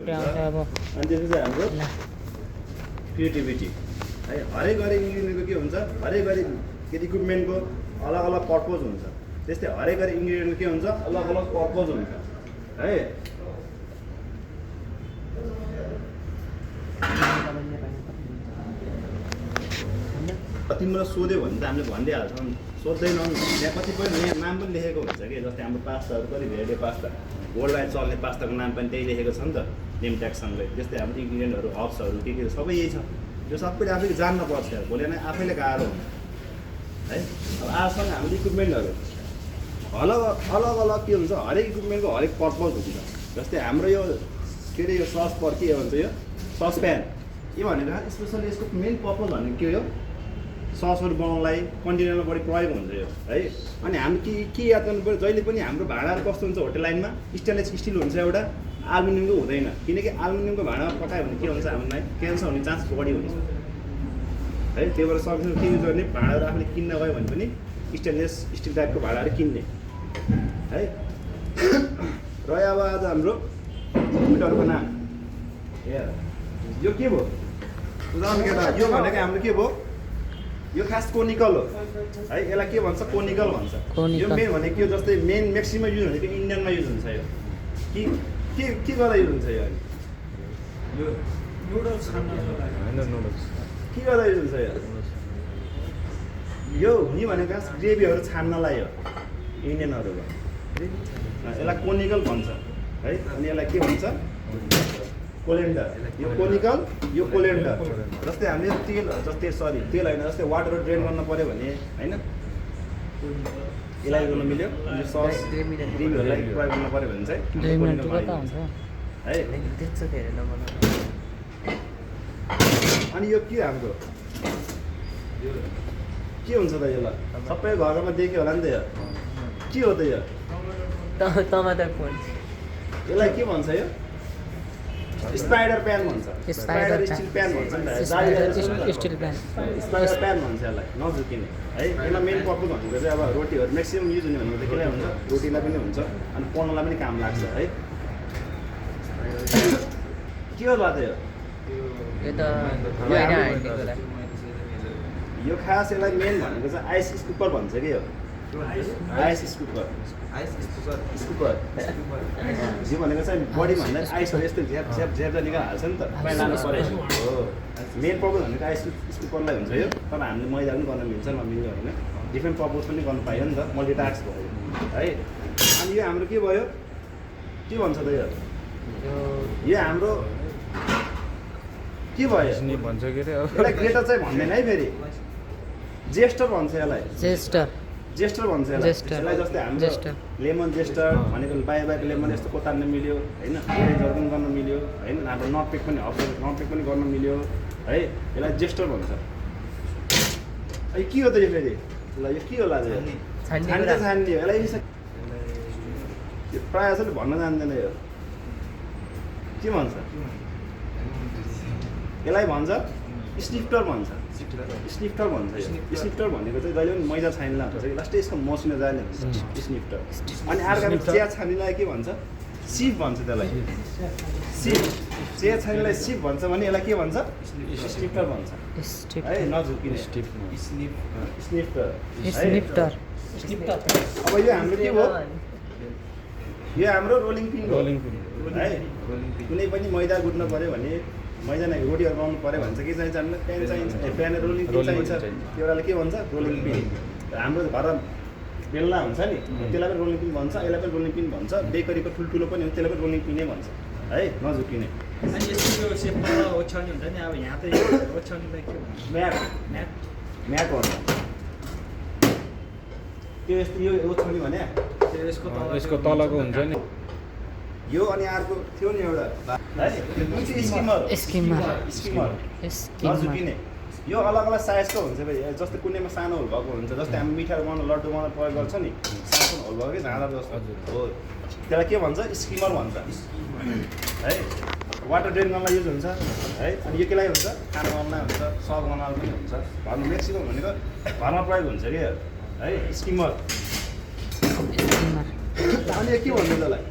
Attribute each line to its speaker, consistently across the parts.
Speaker 1: अनि त्यसपछि हाम्रो क्रिएटिभिटी है हरेक हरेक इन्ग्रिडियन्टको के हुन्छ हरेक हरेक इक्विपमेन्टको अलग अलग पर्पज हुन्छ त्यस्तै हरेक हरेक इन्ग्रिडियन्टको के हुन्छ अलग अलग पर्पज हुन्छ है तिम्रो सोध्यो भने त हामीले भनिदिइहाल्छौँ सोध्दैनौँ यहाँ कतिपय यहाँ नाम पनि लेखेको हुन्छ कि जस्तै हाम्रो पास्ताहरू कति भेराइटी पास्ता वर्ल्ड वाइड चल्ने पास्ताको नाम पनि त्यही लेखेको छ नि त नेम ट्यागसँगै त्यस्तै हाम्रो इन्ग्रिडियन्टहरू हब्सहरू के सबै यही छ यो सबैले आफैले जान्नुपर्छ भोलि नै आफैले गाह्रो हुन्छ है अब आजसँग हाम्रो इक्विपमेन्टहरू अलग अलग अलग के हुन्छ हरेक इक्विपमेन्टको हरेक पर्पज हुन्छ जस्तै हाम्रो यो के अरे यो सस पर के भन्छ यो ससप्यान यो भनेको स्पेसली यसको मेन पर्पज भनेको के हो ससहरू बनाउनलाई कन्टेनरमा बढी प्रयोग हुन्छ यो है अनि हामी के याद गर्नु पऱ्यो जहिले पनि हाम्रो भाँडाहरू कस्तो हुन्छ होटल लाइनमा स्टेनलेस स्टिल हुन्छ एउटा एल्युमिनियमको हुँदैन किनकि एल्युमिनियमको भाँडामा पकायो भने के हुन्छ हामीलाई क्यान्सर हुने चान्स बढी हुन्छ है त्यही भएर सकेसम्म के युज गर्ने भाँडाहरू आफूले किन्न गयो भने पनि स्टेनलेस स्टिल टाइपको भाँडाहरू किन्ने है र अब आज हाम्रो इक्विपमेन्टहरूको नाम यो के भयो उदाहरण केटा यो भनेको हाम्रो के भयो यो खास कोनिकल हो है यसलाई के भन्छ कोनिकल भन्छ यो मेन भनेको के हो जस्तै मेन म्याक्सिमम युज भनेको इन्डियनमा युज हुन्छ यो के गर्दा युज हुन्छ यो
Speaker 2: नुडल्स
Speaker 1: के गर्दा युज हुन्छ यो हुने भनेको ग्रेभीहरू छान्नलाई हो इन्डियनहरूको यसलाई कोनिकल भन्छ है अनि यसलाई के भन्छ कोलेन्डर यो कोनिकल यो कोलेन्डर जस्तै हामीले तेल जस्तै तेल होइन जस्तै वाटर ड्रेन गर्न पऱ्यो भने होइन यसलाई गर्न मिल्यो यो सस ग्रेभीहरूलाई प्रयोग गर्न पऱ्यो भने चाहिँ है अनि यो के हाम्रो के हुन्छ त यसलाई सबै घरमा देख्यो होला नि त यो के हो त यो
Speaker 3: टमाटर फोन
Speaker 1: यसलाई के भन्छ यो स्पाइडर प्यान भन्छ स्पाइडर स्टिल प्यान भन्छ नि त
Speaker 3: स्टिल प्यान
Speaker 1: स्पाइडर प्यान भन्छ यसलाई नझुकिने है यसलाई मेन पर्पज भनेको चाहिँ अब रोटीहरू म्याक्सिमम् युज हुने भनेको चाहिँ के हुन्छ रोटीलाई पनि हुन्छ अनि पोल्नलाई पनि काम लाग्छ है के हो त यो खास यसलाई मेन भनेको चाहिँ आइस स्कुपर भन्छ कि यो आइस स्कुपर यो भनेको चाहिँ बडी भन्दा आइसहरू यस्तो झ्याप निकालिहाल्छ नि त लानु पऱ्यो हो मेन पर्पज भनेको आइस स्कुपरलाई हुन्छ यो तर हामीले मैदा पनि गर्न मिल्छ नमिल्ने होइन डिफ्रेन्ट पर्पज पनि गर्नु पाइयो नि त मल्टिटास्क भयो है अनि यो हाम्रो के भयो के भन्छ त यो हाम्रो के भयो
Speaker 2: भन्छ के अरे
Speaker 1: यसलाई ग्रेटर चाहिँ भन्दैन है फेरि जेस्टर भन्छ यसलाई जेस्टर भन्छ यसलाई जस्तै हाम्रो लेमन जेस्टर भनेको बाहिर लेमन यस्तो कोतार्न मिल्यो होइन ओरेन्जहरू पनि गर्न मिल्यो होइन हाम्रो नटपेक पनि नटपेक पनि गर्न मिल्यो है यसलाई जेस्टर भन्छ है के हो त यो फेरि ल यो के होला छान्ने हो यसलाई यो प्रायः जसले भन्न जान्दैन यो के भन्छ यसलाई भन्छ स्निफ्टर भन्छ स्निफ्टर भन्छ स्निफ्टर भनेको चाहिँ जहिले पनि मैदा छानिला हुन्छ कि लास्टै यसको मसिनो जाने हुन्छ स्निफ्टर अनि अर्को चिया छानिलाई के भन्छ सिप भन्छ त्यसलाई सिप चिया छानिलाई सिप भन्छ भने यसलाई के भन्छ स्निफ्टर भन्छ है नझुकिने स्निफ्टर अब यो हाम्रो के भयो यो हाम्रो रोलिङ पिन है कुनै पनि मैदा गुड्नु पऱ्यो भने मैदा नै रोटीहरू बनाउनु पऱ्यो भने चाहिँ के चाहिन्छ हामीलाई प्यान चाहिन्छ प्यान रोलिङ पिन चाहिन्छ त्यो बेलाले के भन्छ रोलिङ पिन हाम्रो घर बेल्ला हुन्छ नि त्यसलाई पनि रोलिङ पिन भन्छ यसलाई पनि रोलिङ पिन भन्छ बेकरीको ठुल्ठुलो पनि हुन्छ त्यसलाई पनि रोलिङ पिनै भन्छ है नझुकिने
Speaker 4: अनि यसको सेपमा ओछ्याउने हुन्छ नि अब यहाँ त ओछ्याउनेलाई के भन्छ
Speaker 1: म्याट भन्छ त्यो यस्तो यो ओछ्याउने भने
Speaker 2: यसको तलको हुन्छ नि
Speaker 1: यो अनि अर्को थियो नि एउटा स्किमर नझुकिने यो अलग अलग साइजको हुन्छ भाइ जस्तै कुनैमा सानो होल भएको हुन्छ जस्तै हामी मिठाई बनाउनु लड्डु बनाउनु प्रयोग गर्छ नि सानो होल भएको कि झाँडा जस्तो हो त्यसलाई के भन्छ स्किमर भन्छ है वाटर ड्रेन गर्नलाई युज हुन्छ है अनि यो केलाई हुन्छ खाना बनाउनलाई हुन्छ सर्भ गर्नलाई पनि हुन्छ घरमा म्याक्सिमम भनेको घरमा प्रयोग हुन्छ कि है स्किमर अनि के भन्नु त्यसलाई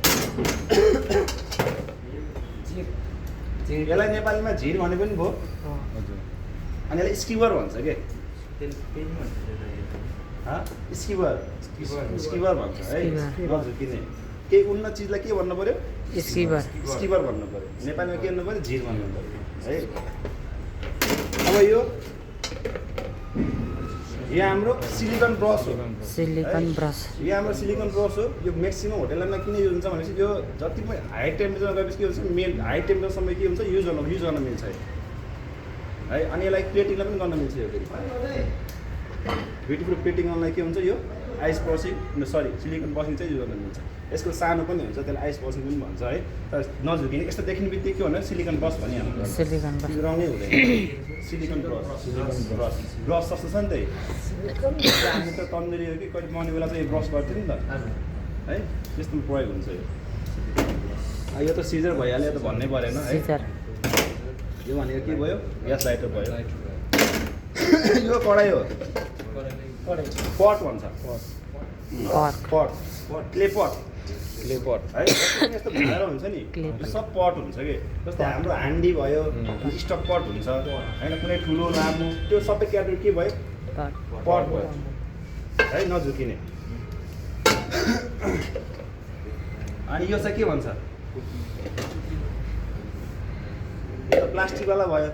Speaker 1: यसलाई नेपालीमा झिर भने पनि भयो
Speaker 2: हजुर
Speaker 1: अनि यसलाई स्किबर भन्छ के स्किबर स्किबर भन्छ है नझुकिने केही उन्न चिजलाई के भन्नु पर्यो
Speaker 3: स्किबर
Speaker 1: स्किबर भन्नु पर्यो नेपालीमा के भन्नु पर्यो झिर भन्नु पर्यो है अब यो हाम्रो सिलिकन ब्रस हो
Speaker 3: सिलिकन ब्रस
Speaker 1: यो हाम्रो सिलिकन ब्रस हो यो म्याक्सिमम होटेलमा किन युज हुन्छ भनेपछि यो जति पनि हाई टेम्परेचरमा गएपछि के हुन्छ मेल हाई टेम्परेचरसम्म के हुन्छ युज गर्न मिल्छ है अनि यसलाई प्लेटिङलाई पनि गर्न मिल्छ यो फेरि ब्युटिफुल प्लेटिङ गर्नलाई के हुन्छ यो ice brushing sorry silicon brushing चाहिँ युज गर्न मिल्छ यसको सानो पनि हुन्छ त्यसलाई आइस ब्रसिङ पनि भन्छ है तर नझुकिने यस्तो देख्ने बित्तिकै के भन्दा सिलिकन ब्रस भनिहाल्नु
Speaker 3: सिलिकन ब्रस
Speaker 1: रङै हुँदैन सिलिकन ब्रस ब्रस जस्तो छ नि त हामी त तन्दुरी हो कि कहिले बनाउने बेला चाहिँ ब्रस गर्थ्यो नि त है त्यस्तो प्रयोग हुन्छ यो त सिजर भइहाल्यो त भन्नै परेन है
Speaker 3: सिजर
Speaker 1: यो भनेको के भयो ग्यास लाइटर भयो यो कडाई हो पट भन्छ पट क्ले पट है यस्तो भाँडा हुन्छ नि सब पट हुन्छ कि जस्तै हाम्रो हान्डी भयो स्टक पट हुन्छ होइन कुनै ठुलो लामो त्यो सबै क्याटेगोरी के भयो पट भयो है नझुकिने अनि यो चाहिँ के भन्छ यो प्लास्टिकवाला भयो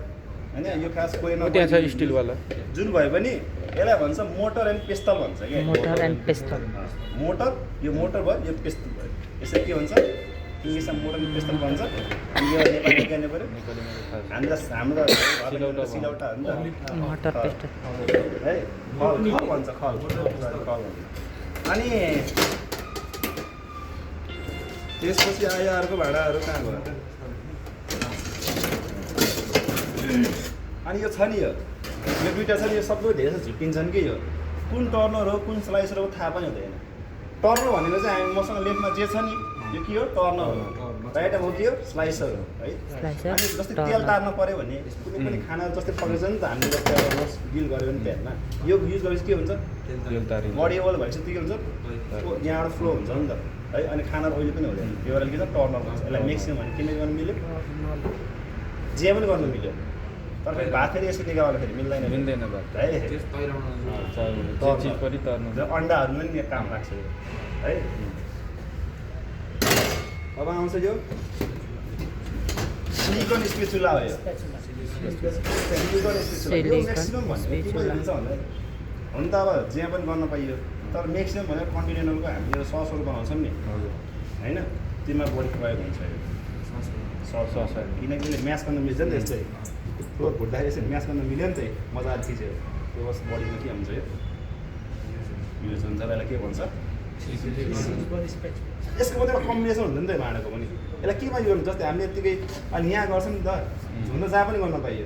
Speaker 1: होइन यो खास कोही
Speaker 2: त्यहाँ छ स्टिलवाला
Speaker 1: जुन भयो पनि यसलाई भन्छ मोटर एन्ड पेस्टल भन्छ क्या
Speaker 3: मोटर एन्ड पेस्टल
Speaker 1: मोटर यो मोटर भयो यो पेस्टल भयो यसरी के भन्छ इङ्ग्लिसमा मोटर एन्ड पेस्टल भन्छ अनि यो नेपालीमा के गर्नु पऱ्यो हाम्रो सिलौटा हो नि त
Speaker 3: मोटर पेस्टल
Speaker 1: है खल भन्छ खल अनि त्यसपछि आयो अर्को भाँडाहरू कहाँ गयो अनि यो छ नि यो दुइटा छ नि यो सबै धेरै झुक्किन्छन् कि यो कुन टर्नर हो कुन स्लाइसर हो थाहा पनि हुँदैन टर्नर भनेको चाहिँ हामी मसँग लेफ्टमा जे छ नि यो के हो टर्नर हो राइटमा हो के हो स्लाइसर हो है अनि जस्तै तेल तार्न पऱ्यो भने कुनै पनि खाना जस्तै पकाउँछ नि त हामीले जस्तै अब डिल गऱ्यो भने तेलमा यो युज गरेपछि के हुन्छ बडी ओइल भएपछि के हुन्छ यहाँबाट फ्लो हुन्छ नि त है अनि खाना ओइली पनि हुँदैन त्यो भएर के छ टर्नर भन्छ यसलाई म्याक्सिमम भने किन गर्नु मिल्यो जे पनि गर्नु मिल्यो तर फेरि भात फेरि यसरी निकाल्दाखेरि मिल्दैन
Speaker 2: भात
Speaker 1: है अन्डाहरू पनि काम लाग्छ यो है अब आउँछ यो सिलिकन स्पेचुला हो यो सिलिकन स्पेचुला यो म्याक्सिमम भनेको के हुन्छ भन्दा हुन त अब जे पनि गर्न पाइयो तर म्याक्सिमम भनेर कन्टिनेन्टलको हामीले यो ससहरू बनाउँछौँ नि होइन त्यसमा बढी प्रयोग हुन्छ यो सस किनकि त्यसले म्यास गर्न मिल्छ नि त यस्तै त्यो भुट्दाखेरि यसरी म्यास गर्न मिल्यो नि त मजाले खिच्यो त्यो बडीमा के हुन्छ यो युज हुन्छ त्यसलाई के भन्छ यसको मात्रै कम्बिनेसन हुन्छ नि त भाँडाको पनि यसलाई केमा युज गर्नु जस्तै हामीले यत्तिकै अनि यहाँ गर्छ नि त झुन्ड जहाँ पनि गर्न पाइयो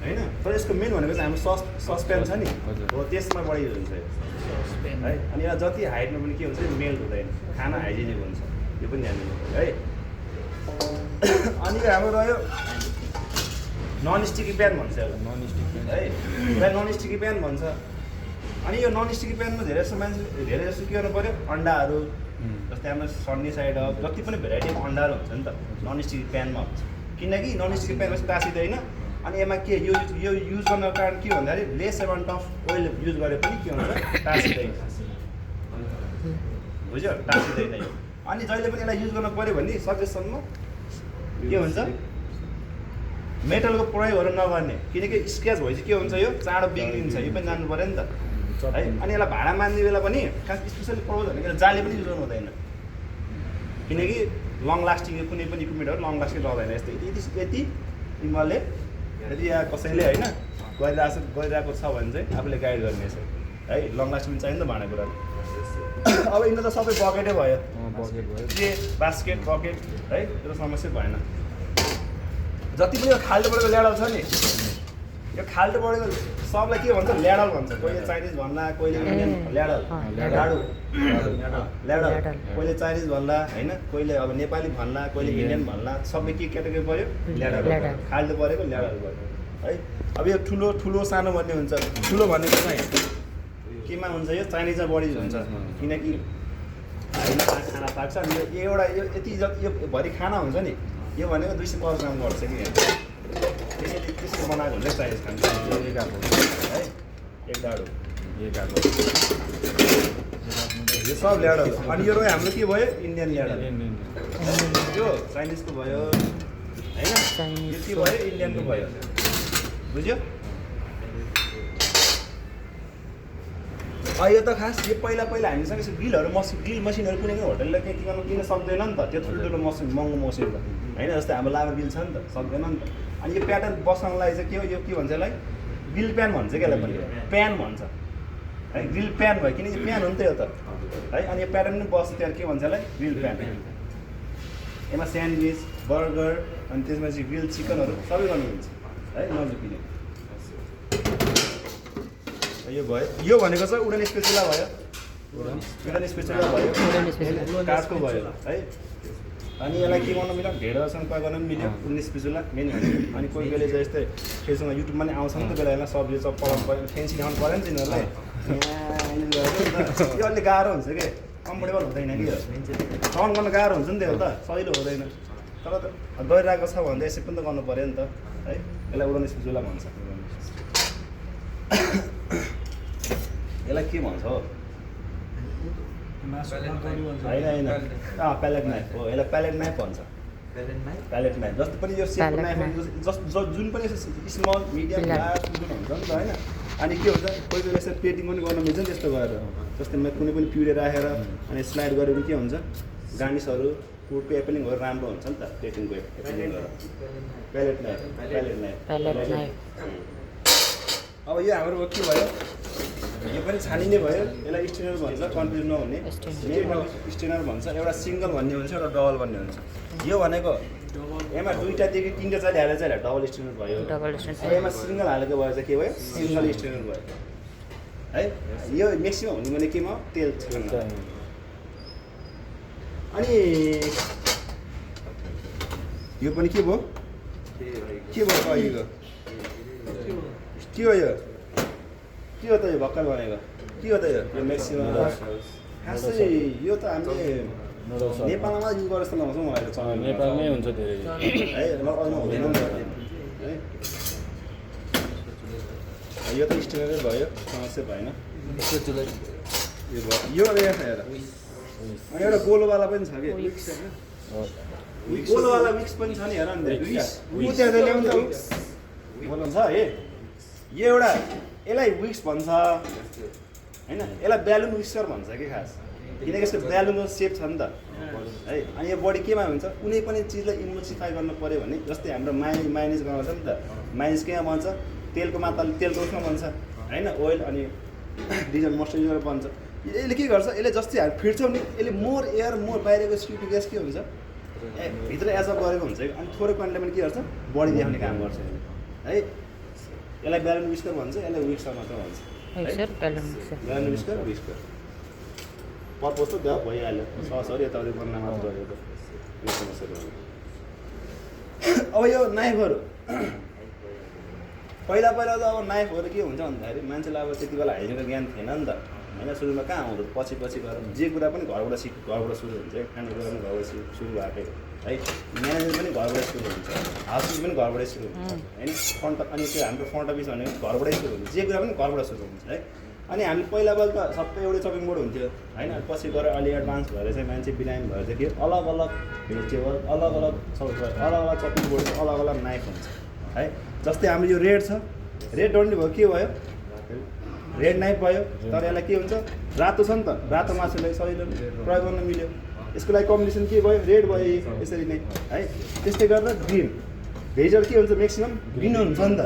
Speaker 1: होइन तर यसको मेन भनेको चाहिँ हाम्रो ससप्यान छ नि हो त्यसमा बढी युज हुन्छ यो है अनि यसलाई जति हाइटमा पनि के हुन्छ मेल्ट हुँदैन खाना हाइजेनिक हुन्छ यो पनि ध्यान दिनु है अनि हाम्रो रह्यो नन स्टिकी प्यान भन्छ यसलाई
Speaker 2: नन स्टिक
Speaker 1: है यसलाई नन स्टिकी प्यान भन्छ अनि यो नन स्टिकी प्यानमा धेरै जस्तो के गर्नु पऱ्यो अन्डाहरू जस्तै हाम्रो सन्नी साइड अफ जति पनि भेराइटी अफ अन्डाहरू हुन्छ नि त नन स्टिकी प्यानमा हुन्छ किनकि नन स्टिकी प्यानमा चाहिँ टाँसिँदैन अनि यसमा के यो युज गर्नको कारण के भन्दाखेरि lace amount of oil use गरे पनि के हुन्छ टाँसिँदैन बुझ्यो टाँसिँदैन यो अनि जहिले पनि यसलाई युज गर्नु पऱ्यो भने सकेसम्म के हुन्छ मेटलको प्रयोगहरू नगर्ने किनकि स्क्र्याच भएपछि के हुन्छ यो चाँडो बिग्रिन्छ यो पनि जान्नु पऱ्यो नि त है अनि यसलाई भाँडा मान्ने बेला पनि खास स्पेसली प्रब्लम भनेको जाली पनि युज गर्नु हुँदैन किनकि लङ लास्टिङ कुनै पनि इक्विपमेन्टहरू लङ लास्टिङ रहँदैन यस्तै यति तिमीहरूले यदि यहाँ कसैले होइन गरिरहेको छ भने चाहिँ आफूले गाइड गर्ने छ है लङ लास्टिङ चाहिन्छ नि त भाँडा कुरा अब यिनीहरू त सबै बकेटै भयो के बास्केट बकेट है त्यो समस्या भएन जति पनि यो खाल्टो बढेको ल्याडल छ नि यो खाल्टो बढेको सबलाई के भन्छ ल्याडल भन्छ कोहीले चाइनिज भन्ला कोहीले इन्डियन ल्याडल कोहीले चाइनिज भन्ला होइन कोहीले अब नेपाली भन्ला कोहीले इन्डियन भन्ला सबै के क्याटेगोरी पऱ्यो ल्याडल खाल्टो परेको ल्याडल पऱ्यो है अब यो ठुलो सानो भन्ने हुन्छ ठुलो भनेको चाहिँ केमा हुन्छ यो चाइनिजमा बढी हुन्छ किनकि खाना पाक्छ अनि यो एउटा यो यति यो भरि खाना हुन्छ नि यो भनेको 250 ग्राम गर्छ कि यहाँ त्यसरी बनाएको हुन्छ साइज खान्छ
Speaker 2: एक आएको
Speaker 1: है एक डाडो
Speaker 2: एक आएको
Speaker 1: यो सब ल्याडो अनि यो रह्यो हाम्रो के भयो इन्डियन ल्याडो यो चाइनिजको भयो होइन यो के भयो इन्डियनको भयो बुझ्यो यो त खास यो पहिला हामीसँग यसो ग्रिल मसिनहरू कुनै पनि होटलले के गर्नु किन सक्दैन नि त त्यो ठुल्ठुलो मसिन महँगो मसिन त होइन जस्तै हाम्रो लाभा ग्रिल छ नि त सक्दैन नि त अनि यो प्याटर्न बसाउनलाई चाहिँ के हो यो के भन्छ यसलाई ग्रिल प्यान भन्छ क्या यसलाई पनि प्यान भन्छ है ग्रिल प्यान भयो किनकि प्यान हो नि त यो त है अनि यो प्याटर्न पनि बस्छ त्यहाँ के भन्छ यसलाई ग्रिल प्यान यसमा स्यान्डविच बर्गर अनि त्यसमा चाहिँ ग्रिल चिकनहरू सबै गर्नु हुन्छ है नजुकिने यो भयो यो भनेको चाहिँ उडन स्पेचुला भयो उडन स्पेचुला भयो काठको भयो है अनि यसलाई के गर्नु मिल्यो ढेँडोसँग प्रयोग गर्न पनि मिल्यो उडन स्पेचुला मेन भनेको अनि कोही बेला चाहिँ यस्तै फेरिसँग युट्युबमा पनि आउँछ नि त बेला यसलाई सब्जी चप पकाउनु पऱ्यो फेन्सी खानु पऱ्यो नि त यिनीहरूलाई यो अलिक गाह्रो हुन्छ कि कम्फोर्टेबल हुँदैन कि यो सहन गर्न गाह्रो हुन्छ नि त यो त सजिलो हुँदैन तर गइरहेको छ भने यसरी पनि त गर्नु पऱ्यो नि त है यसलाई उडन स्पेचुला भन्छ यसलाई के भन्छ हो होइन प्यालेट नाइफ हो यसलाई प्यालेट नाइफ भन्छ प्यालेट नाइफ जस्तो पनि यो सेपको नाइफ जुन पनि स्मल मिडियम लार्ज जुन हुन्छ नि त होइन अनि के हुन्छ कोही बेला यसरी प्लेटिङ पनि गर्न मिल्छ नि त्यस्तो गरेर जस्तै कुनै पनि पिउरे राखेर अनि स्लाइड गरेर के हुन्छ गार्निसहरू फुडको एपेलिङहरू राम्रो हुन्छ नि त प्लेटिङको एपेलिङ गरेर प्यालेट नाइफ अब यो हाम्रो के भयो यो पनि छानिने भयो यसलाई स्टेनर भन्छ कन्फ्युज नहुने स्टेनर भन्छ एउटा सिङ्गल भन्ने हुन्छ एउटा डबल भन्ने हुन्छ यो भनेको यसमा दुईवटादेखि तिनवटा चाहिँ हालेर चाहिँ डबल स्टेनर भयो यसमा सिङ्गल हालेको भयो चाहिँ के भयो सिङ्गल स्टेनर भयो है यो म्याक्सिमम हुने भने केमा तेल अनि यो पनि के भयो के हो यो के हो त यो भर्खर भनेको के हो त यो म्याक्सिमम खासै यो त हामीले नेपालमा युज गरेर जस्तो लगाउँछौँ अहिले
Speaker 2: नेपालमै हुन्छ धेरै
Speaker 1: है अरूमा हुँदैन नि है यो त स्टेनरै भयो समस्या भएन यो भयो यो हेर एउटा गोलोवाला पनि छ कि गोलोवाला विक्स पनि छ नि हेर नि त्यहाँ ल्याउनु त बोल्नु छ है यो एउटा यसलाई विक्स भन्छ होइन यसलाई ब्यालुन विक्सर भन्छ कि खास किनकि यसको ब्यालुनको सेप छ नि त है अनि यो बडी केमा हुन्छ कुनै पनि चिजलाई इमोसिफाई गर्नु पऱ्यो भने जस्तै हाम्रो माइनिज गर्छ नि त माइनिज केमा बन्छ तेलको मात्राले तेलको उसमा बन्छ होइन ओइल अनि डिजल मोइस्चराइजर बन्छ यसले के गर्छ यसले जस्तै हामी फिर्छौँ नि यसले मोर एयर मोर बाहिरको सिक्युरिटी ग्यास के हुन्छ भित्र एजअप गरेको हुन्छ अनि थोरै क्वान्टिटीमा पनि के गर्छ बडी देखाउने काम गर्छ है यसलाई ब्यालन विस्कर भन्छ यसलाई विक्सर मात्र भन्छ ब्यालन विस्कर पर्पज त देऊ भइहाल्यो ससहरू यताउति बन्न मात्र गरेको अब यो नाइफहरू पहिला त अब नाइफहरू के हुन्छ भन्दाखेरि मान्छेलाई अब त्यति बेला हाइजिनको ज्ञान थिएन नि त होइन सुरुमा कहाँ आउँदो पछि गएर जे कुरा पनि घरबाट सुरु हुन्छ खानेकुरा पनि घरबाट सुरु भएको है म्यानेजमेन्ट पनि घरबाट सुरु हुन्छ हाउस पनि घरबाटै सुरु हुन्छ होइन फ्रन्ट अनि त्यो हाम्रो फ्रन्ट अफिस भनेको घरबाटै सुरु हुन्छ जे कुरा पनि घरबाट सुरु हुन्छ है अनि हामीले पहिला त सबै एउटै चपिङ बोर्ड हुन्थ्यो होइन पछि गएर अलि एडभान्स भएर चाहिँ मान्छे बिरामी भएर चाहिँ के अलग अलग भेजिटेबल अलग अलग चपिङ बोर्ड अलग अलग नाइफ हुन्छ है जस्तै हाम्रो यो रेड छ रेड डन्डी भयो के भयो रेड नाइफ भयो तर यसलाई के हुन्छ रातो छ नि त रातो मासुलाई सजिलो प्रयोग गर्न मिल्यो यसको लागि कम्बिनेसन के भयो रेड भयो यसरी नै है त्यस्तै गरेर ग्रिन भेजर के हुन्छ म्याक्सिमम् ग्रिन हुन्छ नि त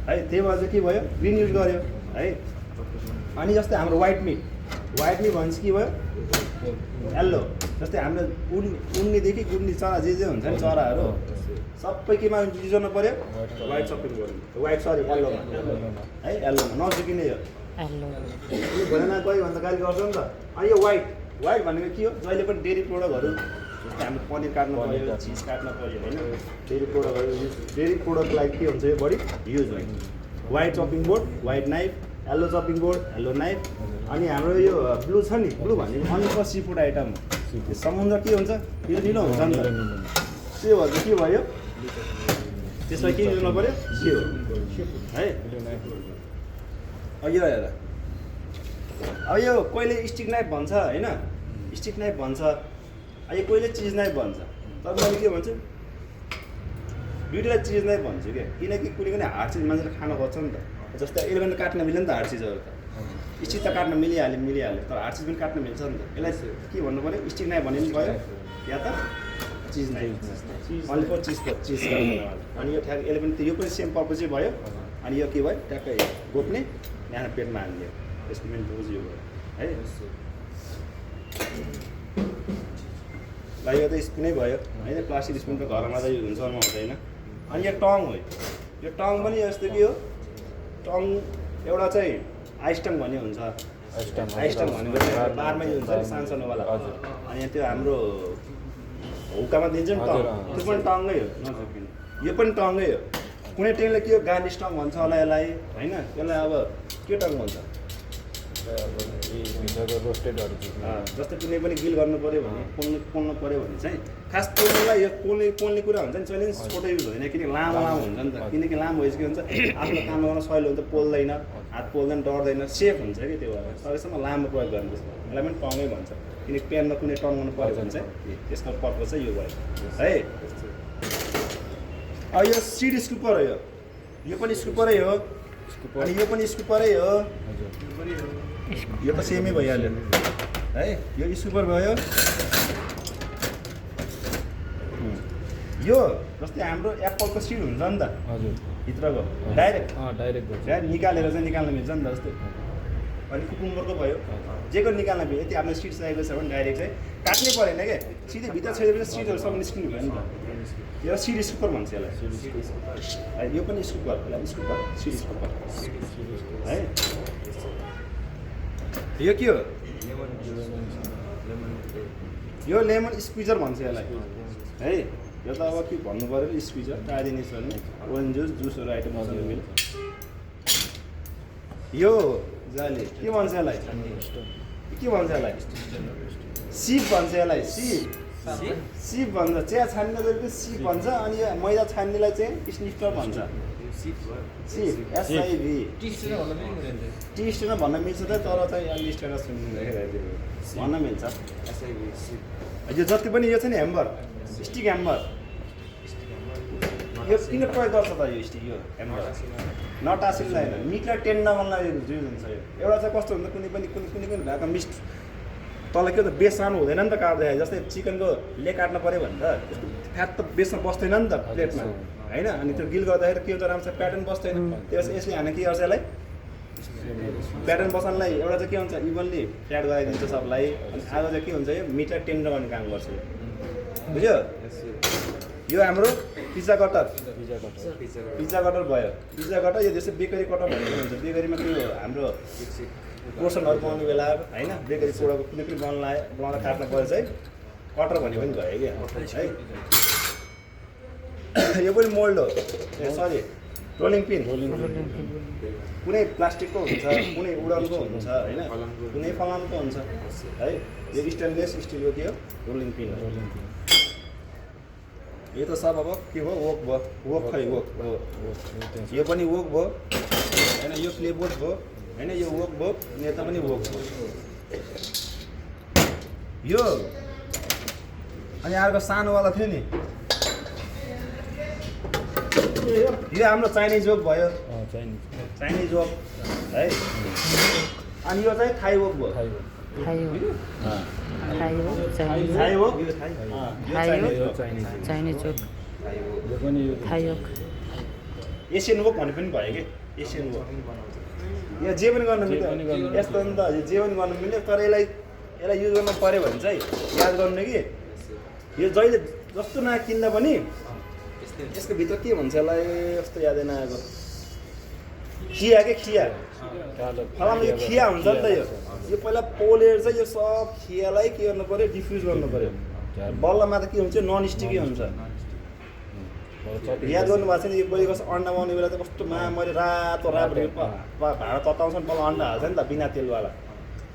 Speaker 1: है त्यही भएर चाहिँ के भयो ग्रिन युज गर्यो है अनि जस्तै हाम्रो व्हाइट मिट भनेपछि के भयो येल्लो जस्तै हाम्रो उड्नेदेखि गुड्ने चरा जे हुन्छ नि चराहरू सबै केमा युज गर्नु पऱ्यो व्हाइट सपिङ गर्नु व्हाइट सरी येल्लोमा है येल्लोमा नजुकिने यो भएन कोही भन्दा गाली गर्छ नि त अनि यो व्हाइट भनेको के हो जहिले पनि डेरी प्रोडक्टहरू जस्तै हाम्रो पनिर काट्नु पऱ्यो चिज काट्नु पऱ्यो होइन डेरी प्रोडक्टलाई के हुन्छ यो बढी युज हुन्छ white chopping board white knife yellow chopping board yellow knife अनि हाम्रो यो ब्लू छ नि ब्लू भनेको अनफर सी फुड आइटम समुद्र के हुन्छ निलो हुन्छ नि त त्यो भन्छ के भयो त्यसमा के गर्नु पर्यो के हो है यो हेर अब यो कहिले स्टिक नाइफ भन्छ होइन स्टिक नाइफ भन्छ यो कहिले चिज नाइफ भन्छ तर मैले के भन्छु दुइटैलाई चिज नाइफ भन्छु क्या किनकि कुनै पनि हार्ड चिज मान्छेले खान खोज्छ नि त जस्तै यसले पनि काट्न मिल्यो नि त हार्ड चिजहरू त स्टिक त काट्न मिलिहाल्यो तर हार्ड चिज पनि काट्न मिल्छ नि त यसलाई के भन्नु पऱ्यो स्टिक नाइफ भने पनि भयो या त चिज नाइफ अन्ली फर चिज अनि यो ठ्याक यसले पनि यो पनि सेम पर्पजै भयो अनि यो के भयो ट्याक्कै गोप्ने यहाँ पेटमा हाल्ने यसको मेन पर्पज यो भयो है ल यो त स्पुनै भयो होइन प्लास्टिक स्पुन त घरमा त यो हुन्छ हुँदैन अनि यो टङ हो यो टङ पनि यस्तो कि हो टङ एउटा चाहिँ आइस्टङ भन्ने हुन्छ आइस्टङ भनेको चाहिँ बारमै हुन्छ नि सानोवाला अनि त्यो हाम्रो हुक्कामा दिन्छ नि टङ त्यो पनि टङ्गै हो नसकिने यो पनि टङ्गै हो कुनै टेनले के हो गार्निस टङ भन्छ होला यसलाई होइन यसलाई अब के टङ भन्छ
Speaker 2: रोस्टेडहरू
Speaker 1: जस्तै कुनै पनि गिल गर्नु पऱ्यो भने पोल्नु पऱ्यो भने चाहिँ खास पोल्नुलाई यो पोल्ने कुरा हुन्छ नि चैलेन्ज फोटो युज हुँदैन किनकि लामो हुन्छ नि त किनकि लामो भएपछि के हुन्छ आफ्नो काम गर्न सजिलो हुन्छ पोल्दैन हात पोल्दैन डढ्दैन सेफ हुन्छ कि त्यो भएर सकेसम्म लामो प्रयोग गर्नुपर्छ यसलाई पनि टङ्गै भन्छ किनकि पेनमा कुनै टङ्गाउनु पऱ्यो भने चाहिँ त्यसको पर्पज चाहिँ यो भयो है अब यो सिड स्कुपर हो यो पनि स्कुपरै हो अनि यो पनि स्कुपरै हो यो त सेमै भइहाल्यो है यो स्कुपर भयो यो जस्तै हाम्रो एप्पलको सिड हुन्छ नि त
Speaker 2: हजुर
Speaker 1: भित्रको डाइरेक्ट
Speaker 2: डाइरेक्ट
Speaker 1: निकालेर चाहिँ निकाल्न मिल्छ नि त जस्तै अनि कुकुम्बरको भयो जेको निकाल्न मिल्यो यदि आफ्नो सिड चाहिएको छ भने डाइरेक्ट चाहिँ काट्नै परेन क्या सिधै भित्र छेडेपछि सिडहरू सब निस्किनु भयो नि त यो सिड स्कुपर भन्छ यसलाई यो पनि स्कुपर स्कुपर सिड स्कुपर है यो के हो यो लेमन स्क्विजर भन्छ यसलाई है यो त अब के भन्नु पऱ्यो स्क्विजर टाढिने छ भने ओरेन्ज जुसहरू आइटम मिल्छ यो जाले के भन्छ यसलाई सिप भन्छ यसलाई सिप भन्छ चिया छान्ने सिप भन्छ अनि यो मैदा छान्नेलाई चाहिँ स्निफ्टर भन्छ सिप एसआइभी टी स्टेन भन्न मिल्छ त तर चाहिँ अलि स्टेटस भन्न मिल्छ यो जति पनि यो छ नि ह्याम्बर स्टिक ह्याम्बर यो किन प्रयोग गर्छ त यो स्टिक यो ह्याम्बर नटासिनलाई होइन मिटलाई टेन्डर गर्नलाई युज हुन्छ यो एउटा चाहिँ कस्तो हुन्छ कुनै पनि भएको मिस्ट तल के त बेस सानो हुँदैन नि त काट्दाखेरि जस्तै चिकनको ले काट्नु पऱ्यो भने त त्यसको फ्याट त बेसमा बस्दैन नि त प्लेटमा होइन अनि त्यो गिल गर्दाखेरि के हुन्छ राम्रो प्याटर्न बस्दैन त्यसपछि यसले हामी के गर्छ यसलाई प्याटर्न बसाल्नलाई एउटा चाहिँ के हुन्छ इभनली फ्याट गराइदिन्छ सबलाई अनि आज चाहिँ के हुन्छ यो मिटलाई टेन्डर गर्ने काम गर्छ बुझ्यो यो हाम्रो पिज्जा कटर भयो पिज्जा कटर यो जस्तै बेकरी कटर भन्ने हुन्छ बेकरीमा त्यो हाम्रो पोर्सनहरू बनाउने बेला होइन बेकरी प्रोडक्ट कुनै पनि बनाउँदा काट्नु पर्यो चाहिँ कटर भन्ने पनि भयो क्या है यो पनि मोल्ड हो सरी रोलिङ पिन कुनै प्लास्टिकको हुन्छ कुनै उडनको हुन्छ होइन कुनै फलामको हुन्छ है यो स्टेनलेस स्टिलको के हो रोलिङ पिन हो यो त सब अब के भयो वोक यो पनि वोक भयो होइन यो प्लेबोर्ड भयो होइन यो वोक भयो नेता पनि वोक भयो यो अनि अर्को सानोवाला थियो नि यो हाम्रो चाइनिज वोक भयो चाइनिज वोक है अनि यो चाहिँ थाई वोक भयो एसियन वोक भन्ने पनि भयो कि एसियन वोक यहाँ जे पनि गर्नु मिल्यो यस्तो नि त जे पनि गर्नु मिल्यो तर यसलाई युज गर्नु पऱ्यो भने चाहिँ याद गर्नु कि यो जहिले जस्तो नकिन्दा पनि यसको भित्र के भन्छ यसलाई यस्तो यादै नआएको खिया के खिया फलाम यो खिया हुन्छ नि त यो पहिला पोलेर चाहिँ यो सब खियालाई के गर्नु पऱ्यो डिफ्युज गर्नु पऱ्यो बल्लमा त के हुन्छ नन स्टिकै हुन्छ याद गर्नुभएको छैन यो कोही कस्तो अन्डा बनाउने बेला चाहिँ कस्तो मैले रातो भाँडा तताउँछ नि बल्ल अन्डा हाल्छ नि त बिना तेलवाला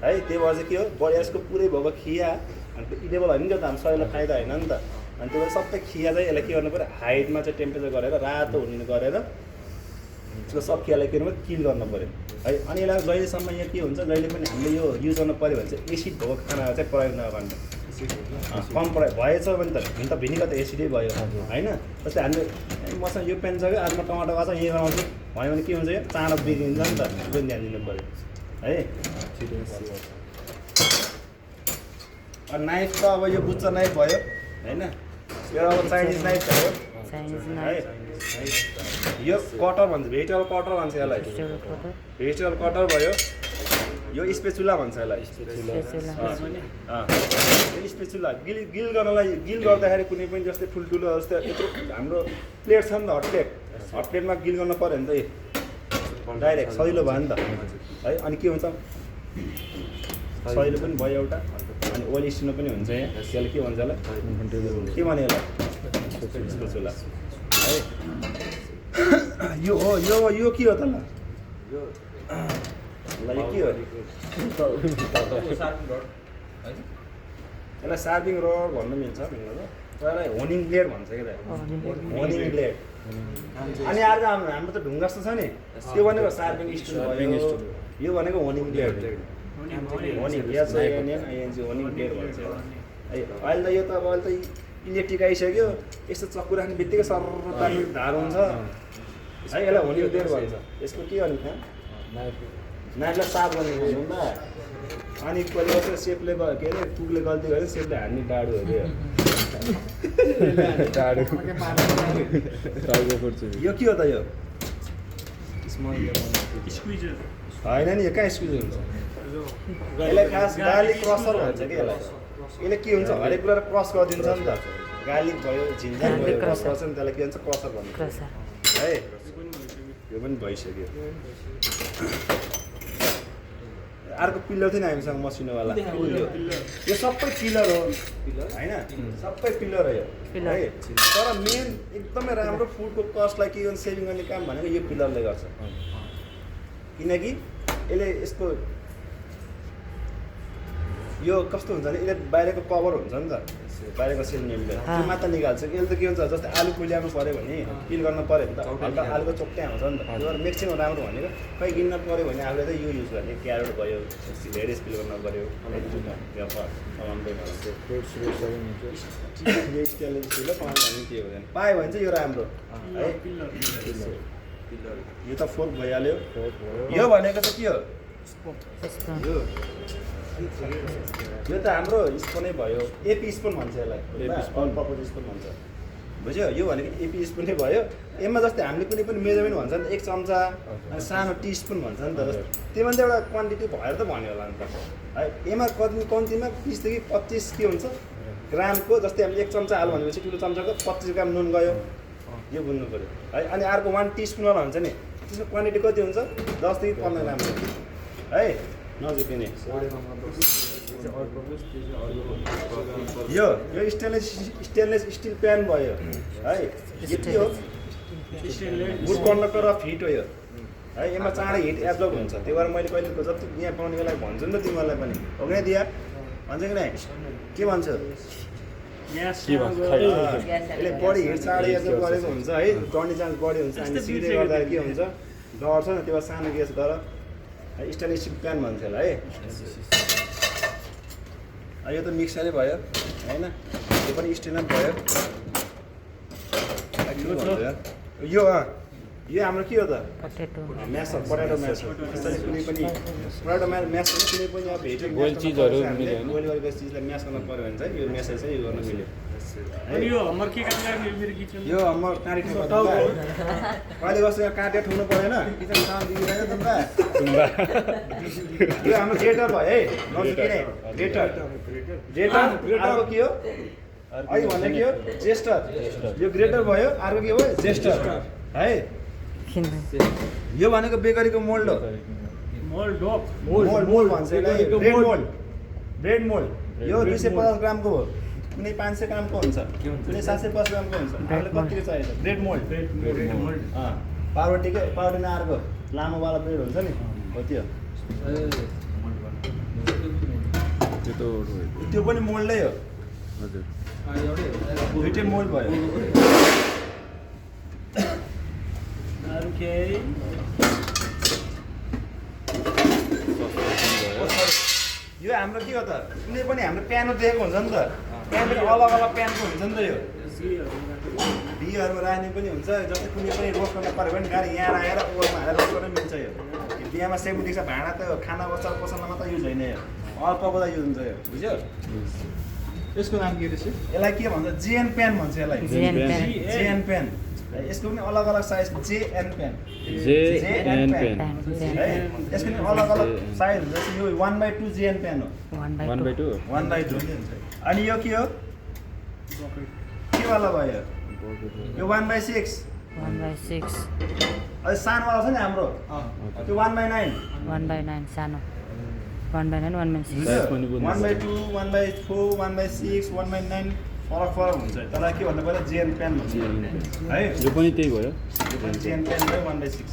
Speaker 1: है त्यही भएर चाहिँ के हो बढी यसको पुरै भएको खिया अनि इडेबल होइन नि त हाम्रो शरीरलाई फाइदा होइन नि त अनि त्यो सबै खिया चाहिँ यसलाई के गर्नु पऱ्यो हाइटमा चाहिँ टेम्परेचर गरेर रातो हुने गरेर त्यसको सब खियालाई के गर्नु पऱ्यो किल गर्नु पऱ्यो है। अनि यसलाई जहिलेसम्म यहाँ के हुन्छ जहिले पनि हामीले यो युज गर्नु पऱ्यो भने चाहिँ एसिड भएको खानाहरू चाहिँ प्रयोग नगर्नु कम प्रयोग भएछ भने त भिनेगर त एसिडै भयो होइन। जस्तै हामीले मसँग यो पेन छ कि आज म टमाटर आएको छ यहीँ गराउँछु भन्यो भने के हुन्छ यो चाँडो बिग्रिन्छ नि त त्यो पनि ध्यान दिनु पऱ्यो है। नाइफ त अब यो बुच्चा नाइफ भयो होइन, यो अब चाइनिज नाइफ भयो है। यो कटर भन्छ भेजिटेबल कटर भन्छ यसलाई, भेजिटेबल कटर भयो। यो स्पेचुला भन्छ यसलाई, स्पेचुला गिल गर्नलाई गिल गर्दाखेरि कुनै पनि जस्तै ठुल्ठुलो जस्तै यत्रो हाम्रो प्लेट छ नि त हट प्लेटमा गिल गर्नु पऱ्यो भने त डाइरेक्ट सजिलो भयो नि त है। अनि के हुन्छ सजिलो पनि भयो एउटा, अनि ओइल स्टिनो पनि हुन्छ यहाँ। त्यसले के भन्छ यसलाई के भने यसलाई स्पेचुला है। यो हो यो के हो त ल यो के हो यसलाई सार्पिङ रड भन्नु मिल्छ त्यसलाई होनिङ ब्लेड भन्छ क्या होनिङ ब्लेड। अनि अर्को हाम्रो त ढुङ्गा जस्तो छ नि त्यो भनेको सार्पिङ स्टुल भयो, यो भनेको होनिङ ब्लेड होनिङ एचओएनएनआइएनजी होनिङ ब्लेड भन्छ है। अहिले त यो त अब अहिले त इलेक्ट्रिक आइसक्यो, यस्तो चक्कु राख्ने बित्तिकै सर पानी धार हुन्छ है। यसलाई होनिङ ब्लेड भन्छ। यसको के गर्ने काम नाइफलाई साफ गर्ने हुँदा अनि कहिले कसो सेपले के अरे कुकले गल्ती गर्यो सेपले हान्ने डाडु अरे यो के हो त यो होइन नि यो कहाँ स्क्विजर हुन्छ यसलाई खास गार्लिक क्रसर भन्छ कि यसलाई। यसले के हुन्छ हरेक कुरा क्रस गरिदिन्छ नि त, गार्लिक भयो झिन्झाङ भयो क्रस गर्छ नि त्यसलाई के भन्छ क्रसर भन्छ है। यो पनि भइसक्यो। अर्को पिलर थियो नि हामीसँग मसिनोवाला यो सबै पिलर हो होइन, सबै पिलर हो यो है। तर मेन एकदमै राम्रो फुडको कस्टलाई के गर्छ सेभिङ गर्ने काम भनेको यो पिलरले गर्छ, किनकि यसले यसको यो कस्तो हुन्छ भने यसले बाहिरको कभर हुन्छ नि त बाहिरको सेलमेलले त्यो मात्र निकाल्छ। यसले त के हुन्छ जस्तै आलु कुल्याउनु पऱ्यो भने पिल गर्न पऱ्यो भने त हल्का आलुको चोक्टै आउँछ नि त। त्यो म्याक्सिमम राम्रो भनेको खै गिन्न पऱ्यो भने आफूले चाहिँ यो युज गर्ने क्यारेट भयो भेरेस पिल गर्न पऱ्यो के हुँदैन पायो भने चाहिँ यो राम्रो है। यो त फोर्क भइहाल्यो। यो भनेको चाहिँ के हो यो त हाम्रो स्पुनै भयो, एपी स्पुन भन्छ यसलाई, अल पर्पज स्पुन भन्छ बुझ्यो। यो भनेको एपी स्पुनै भयो। यसमा जस्तै हामीले कुनै पनि मेजरमेन्ट भन्छ नि त 1 चम्चा अनि सानो टीस्पुन भन्छ नि त, त्योमा त एउटा क्वान्टिटी भएर त भन्यो होला नि त है। यसमा कम्तीमा 20 देखि 25 के हुन्छ ग्रामको, जस्तै हामीले 1 चम्चा हाल्यो भनेपछि ठुलो चम्चाको 25 ग्राम नुन गयो, यो बुझ्नु पऱ्यो है। अनि अर्को 1 टीस्पुनवाला हुन्छ नि त्यसको क्वान्टिटी कति हुन्छ 10 देखि 15 ग्राम है नजिकिने। यो स्टेनलेस स्टिल प्यान भयो है। यो के हो गुड कन्डक्टर अफ हिट हो यो है। यसमा चाँडै हिट एब्जर्ब हुन्छ, त्यही भएर मैले कहिले जति यहाँ पाउने बेला भन्छु नि त तिमीहरूलाई पनि हो कि दिया भन्छ कि नै के भन्छ यसले बडी हिट चाँडै एब्जर्ब गरेको हुन्छ है, टर्ने चान्स बढी हुन्छ। अनि सिधै गर्दा के हुन्छ डढ्छ नि त्यो सानो ग्यास तर स्टेनलेस स्टिल प्यान भन्छ यसलाई है। यो त मिक्सरै भयो होइन, यो पनि स्टेनर भयो। यो यो हाम्रो के हो त म्यासर पटेटो म्यासर। त्यसरी कुनै पनि पटेटो म्यास कुनै पनि अब भेजिटेबल बोइल चिजहरू बोइल गरेको चिजलाई म्यास गर्न पऱ्यो भने चाहिँ यो म्यासर चाहिँ यो गर्न मिल्यो।
Speaker 4: यो हमर के काम गर्ने मेरो किचन
Speaker 1: यो हमर काँटी ठोक्नु कहिले कस्तो यहाँ काँटे ठोक्नु परेन किचन काम दिइरहेको तुम्बा। यो हाम्रो ग्रेटर भयो है नजिकै ग्रेटर अर्को के हो अहिले भने के हो जेस्टर। यो ग्रेटर भयो अर्को के हो जेस्टर है। यो भनेको बेकरीको मोल्ड हो, मोल्ड भन्छ यसलाई, ब्रेड मोल्ड। यो 250 ग्रामको हो, कुनै 500 ग्रामको हुन्छ, कुनै 750 ग्रामको हुन्छ। आफूले कतिको चाहिन्छ ब्रेड मोल्ड पाउरोटीकै पाउरोटी नआएको लामोवाला ब्रेड हुन्छ नि हो त्यो पनि मोल्डै हो। दुइटै मोल्ड भयो
Speaker 4: अरू केही
Speaker 1: यो हाम्रो के हो त कुनै पनि हाम्रो प्यानो दिएको हुन्छ नि त प्यान पनि अलग अलग प्यानको हुन्छ नि त यो बिहरूमा राख्ने पनि हुन्छ जस्तै कुनै पनि रोस्ट गर्न पऱ्यो भने गाडी यहाँ आएर ओभरमा हालेर रोस्ट गर्न मिल्छ यो बिहामा सेम देख्छ भाँडा त खाना बच्चा पसलमा मात्रै युज होइन यो अल्पको युज हुन्छ यो बुझ्यो
Speaker 4: यसको नाम के रहेछ
Speaker 1: यसलाई के भन्छ जेएन प्यान भन्छ यसलाई
Speaker 3: जेएन प्यान।
Speaker 1: जेएन प्यान यसको पनि अलग अलग साइज जेएन प्यान
Speaker 2: जेएन पेन
Speaker 1: है यसको पनि अलग अलग साइज हुन्छ जस्तै यो 1/2 जेएन प्यान हो
Speaker 2: 1/2
Speaker 1: 1/2 अनि यो के हो के वाला भयो यो 1/6
Speaker 3: 1/6
Speaker 1: अझ सानोवाला छ नि हाम्रो त्यो 1/9
Speaker 3: 1/9 सानो 1/9 1/6
Speaker 2: Size पनि बुझ्नु
Speaker 1: 1/2 1/4 1/6 1/9 फरक फरक हुन्छ त्यसलाई के भन्नु पर्यो जेएन प्यान भन्छ है
Speaker 2: यो पनि त्यही भयो
Speaker 1: यो पनि जेएन प्यान भयो 1/6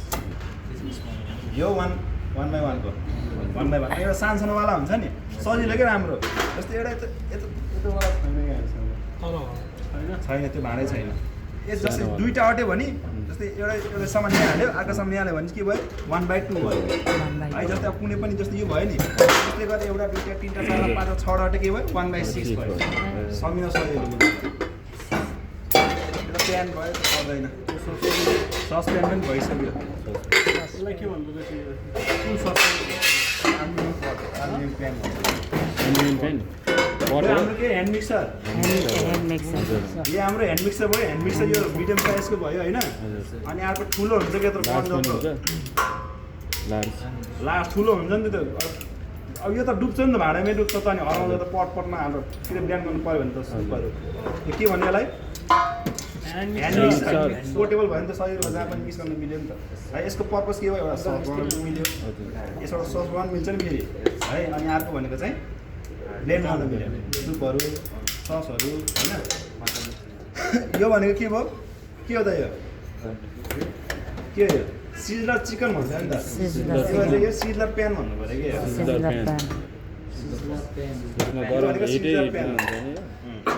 Speaker 1: यो 1/1 को 1/1 एउटा सानो सानोवाला हुन्छ नि सजिलो के राम्रो जस्तै एउटा यतोवाला छैन त्यो भाँडै छैन यो जस्तै दुईवटा अट्यो भने जस्तै एउटा सामान यहाँ हाल्यो अर्को सामान यहाँ हाल्यो भने के भयो 1/2 भयो है जस्तै अब कुनै पनि जस्तो यो भयो नि त्यस्तै गरेर एउटा दुईवटा तिनवटा चारवटा पाँचवटा छवटा अट्यो के भयो 1/6 भयो समिन सजिलो एउटा प्यान भयो पर्दैन ससप्यान पनि भइसक्यो
Speaker 4: यसलाई के भन्नु रहेछ कुन सस्पेन्ड
Speaker 1: एल्युमिनियम प्यान भन्छ
Speaker 2: एल्युमिनियम पेन
Speaker 1: यो हाम्रो के ह्यान्ड मिक्सर
Speaker 3: ह्यान्ड मिक्सर
Speaker 1: यो हाम्रो ह्यान्ड मिक्सर भयो ह्यान्ड मिक्सर यो मिडियम साइजको भयो होइन अनि अर्को ठुलो हुन्छ के यत्रो
Speaker 2: लार्ज पनि
Speaker 1: जस्तो
Speaker 2: हुन्छ लार्ज
Speaker 1: लास्ट ठुलो हुन्छ नि त अब यो त डुब्छ नि त भाँडामै डुब्छ त अनि हराउँदा त पटमा हाम्रो किन बिहान गर्नु पऱ्यो भने त सुपहरू यो के भन्ने यसलाई ह्यान्ड मिक्सर पोर्टेबल भयो नि त सजिलो जहाँ पनि मिक्स गर्नु मिल्यो नि त है यसको पर्पज के हो एउटा सस बनाउनु मिल्यो यसबाट सस बनाउनु मिल्छ नि फेरि है अनि अर्को भनेको चाहिँ ब्लेन्ड गर्नु मिल्यो सुपहरू ससहरू होइन यो भनेको के भयो के हो त यो के हो यो सिजलर चिकन भन्छ नि त
Speaker 3: सिजलर
Speaker 1: यो चाहिँ यो सिजलर प्यान भन्नु पऱ्यो कि
Speaker 3: सिजलर प्यान
Speaker 2: यसमा गरम हिटै हिटमा हुन्छ नि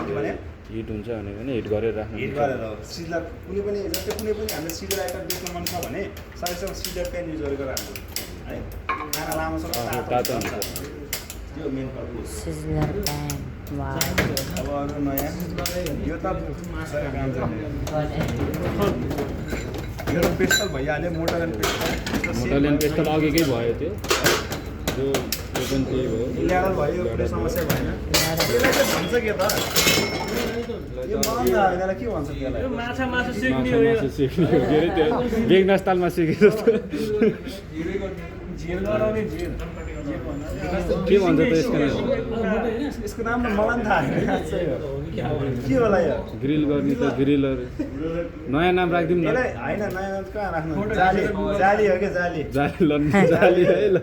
Speaker 1: के भने
Speaker 2: हिट हुन्छ भनेको नि हिट गरेर राख्नु
Speaker 1: हिट गरेर हो सिजलर कुनै पनि जस्तै कुनै पनि हामीले सिजर आइटम बेच्न मन छ भने सायद सिजर प्यान युज गरेको राम्रो है खाना लामोसँग
Speaker 2: तातो हुन्छ
Speaker 1: त्यो main purpose
Speaker 3: sizzler PAN wow
Speaker 1: अब अरू नयाँ यो त मासुको काम छैन यो त पेस्टल भइहाल्यो मोटर एन्ड पेस्टल
Speaker 2: मोटरल्यान्ड पेस्टल अघिकै भयो त्यो यो पनि त्यही भयो
Speaker 1: इल्याडल भयो कुनै समस्या भएन त्यसलाई चाहिँ भन्छ के त यो मलाई थाहा होइन के भन्छ त्यसलाई
Speaker 4: यो माछा सिक्ने हो
Speaker 2: माछा सिक्ने हो के अरे त्यो बेगनास तालमा सिके जस्तो
Speaker 4: झिल गराउने झिल
Speaker 2: के भन्छ त यसको नाम
Speaker 1: यसको नाम त मलाई पनि थाहा छैन के होला यो
Speaker 2: ग्रिल गर्ने त ग्रिलर नयाँ नाम राखिदिउँ न
Speaker 1: यसलाई होइन नयाँ कहाँ राख्नु जाली जाली हो क्या जाली
Speaker 2: जाली है ल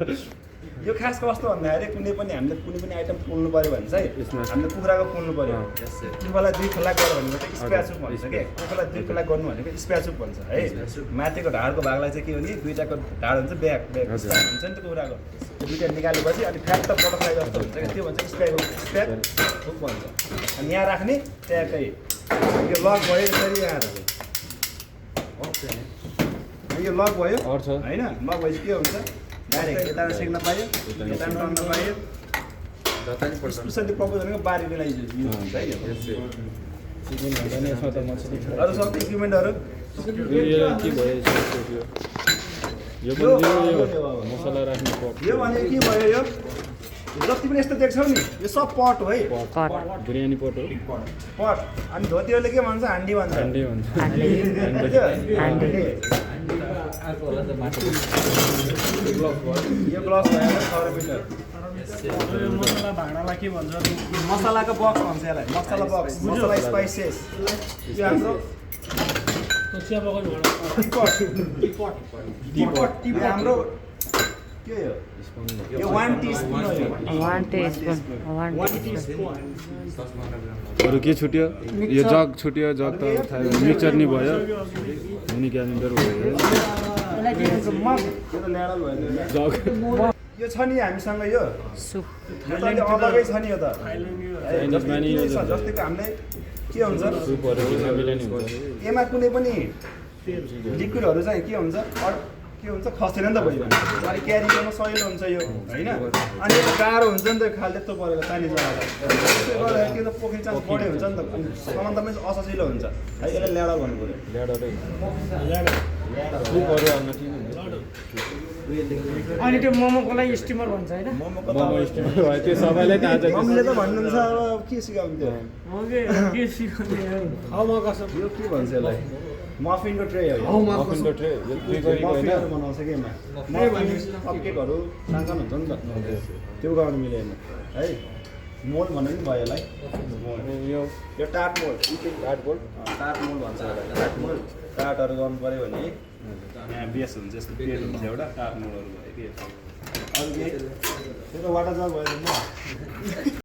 Speaker 1: यो खास कस्तो भन्दाखेरि कुनै पनि हामीले कुनै पनि आइटम पोल्नु पऱ्यो भने चाहिँ हामीले कुखुराको पोल्नु पऱ्यो कुखुरालाई 2 खुला गर्यो भने चाहिँ स्प्याचुक भन्छ के कुखुरालाई 2 खुला गर्नु भनेको स्प्याचुक भन्छ है माथिको ढाडको भागलाई चाहिँ के भने दुईटाको ढाड हुन्छ ब्याक ब्याक हुन्छ नि त कुखुराको त्यो दुईटा निकालेपछि अनि फ्याट त बटरफ्लाई जस्तो हुन्छ क्या त्यो भन्छ स्प्याच हुक भन्छ अनि यहाँ राख्ने ट्याकै यो लक भयो यसरी यहाँ यो लक भयो
Speaker 2: अर्छ
Speaker 1: होइन लक भएपछि के हुन्छ डाइरेक्ट यता सेक्न पायो यता टन्न पायो स्पेसली प्रपोज भनेको बारी बेला युज हुन्छ है अरू सब इक्विपमेन्टहरू
Speaker 2: यो के भयो यो पनि यो मसला राख्ने पट
Speaker 1: यो भनेको के भयो यो जति पनि यस्तो देख्छौ नि यो सब पट हो है
Speaker 3: पट
Speaker 2: बिरयानी पट हो
Speaker 1: पट अनि धोतीहरूले के भन्छ हान्डी भन्छ
Speaker 2: हान्डी भन्छ
Speaker 1: यो ग्लास भयो 100 रुपियाँ
Speaker 4: यो मसला भाँडालाई के भन्छ
Speaker 1: मसलाको बक्स भन्छ यसलाई मसला बक्स मसला स्पाइसेस यो हाम्रो
Speaker 4: चिया बगान
Speaker 1: टिपट हाम्रो के हो यो 1 टीस्पुन हो यो
Speaker 3: 1 टीस्पुन 1 टीस्पुन
Speaker 2: अरू के छुट्यो यो जग छुट्यो जग त थाहा मिक्सचर नि भयो मिनी क्यालेन्डर भयो
Speaker 1: मग यो त ल्याडल भयो
Speaker 2: जग
Speaker 1: यो छ नि हामीसँग यो
Speaker 3: सुप
Speaker 1: यो त अलि अलगै छ नि यो त
Speaker 2: चाइनिज मानी यो त
Speaker 1: जस्तैको हामीलाई के हुन्छ
Speaker 2: सुपहरू किन्न मिल्ने हुन्छ
Speaker 1: एमा कुनै पनि लिक्विडहरू चाहिँ के हुन्छ के हुन्छ खस्दैन नि त भयो भने अलिक क्यारी गर्न सजिलो हुन्छ यो होइन अनि यो गाह्रो हुन्छ नि त खाल त्यस्तो परेको पानी जग्गा त्यसले गर्दाखेरि त्यो त पोखरी चान्स बढी हुन्छ नि त अनि समान्तमै असजिलो हुन्छ है यसलाई ल्याडा भन्नु पऱ्यो
Speaker 2: ल्याडरै सुपहरू आउन ठिक हुन्छ
Speaker 5: अनि त्यो मोमोको लागि स्टिमर भन्छ होइन
Speaker 1: मोमोको त
Speaker 2: मोमो स्टिमर भयो त्यो सबैलाई थाहा छ
Speaker 1: मम्मीले त भन्नुहुन्छ अब के सिकाउनु त्यो
Speaker 5: के सिकाउने
Speaker 1: यो के भन्छ यसलाई मफिनको ट्रे हो यो
Speaker 2: मफिनको ट्रे यो बेकरीको होइन
Speaker 1: मफिनहरू बनाउँछ कि यसमा मफिन कपकेकहरू सानसानो हुन्छ नि त त्यो गर्नु मिलेन है मोल्ड भन्नु नि भयो यसलाई
Speaker 2: यो
Speaker 1: यो टाट मोल्ड
Speaker 2: कार्डबोर्ड
Speaker 1: टाट मोल्ड भन्छ यसलाई टाट मोल्ड टाटहरू गर्नु पऱ्यो भने यहाँ बेस हुन्छ यसको पेट हुन्छ एउटा टाट मोल्डहरू भयो कि अरू केही त्यो त वाटर जग भयो नि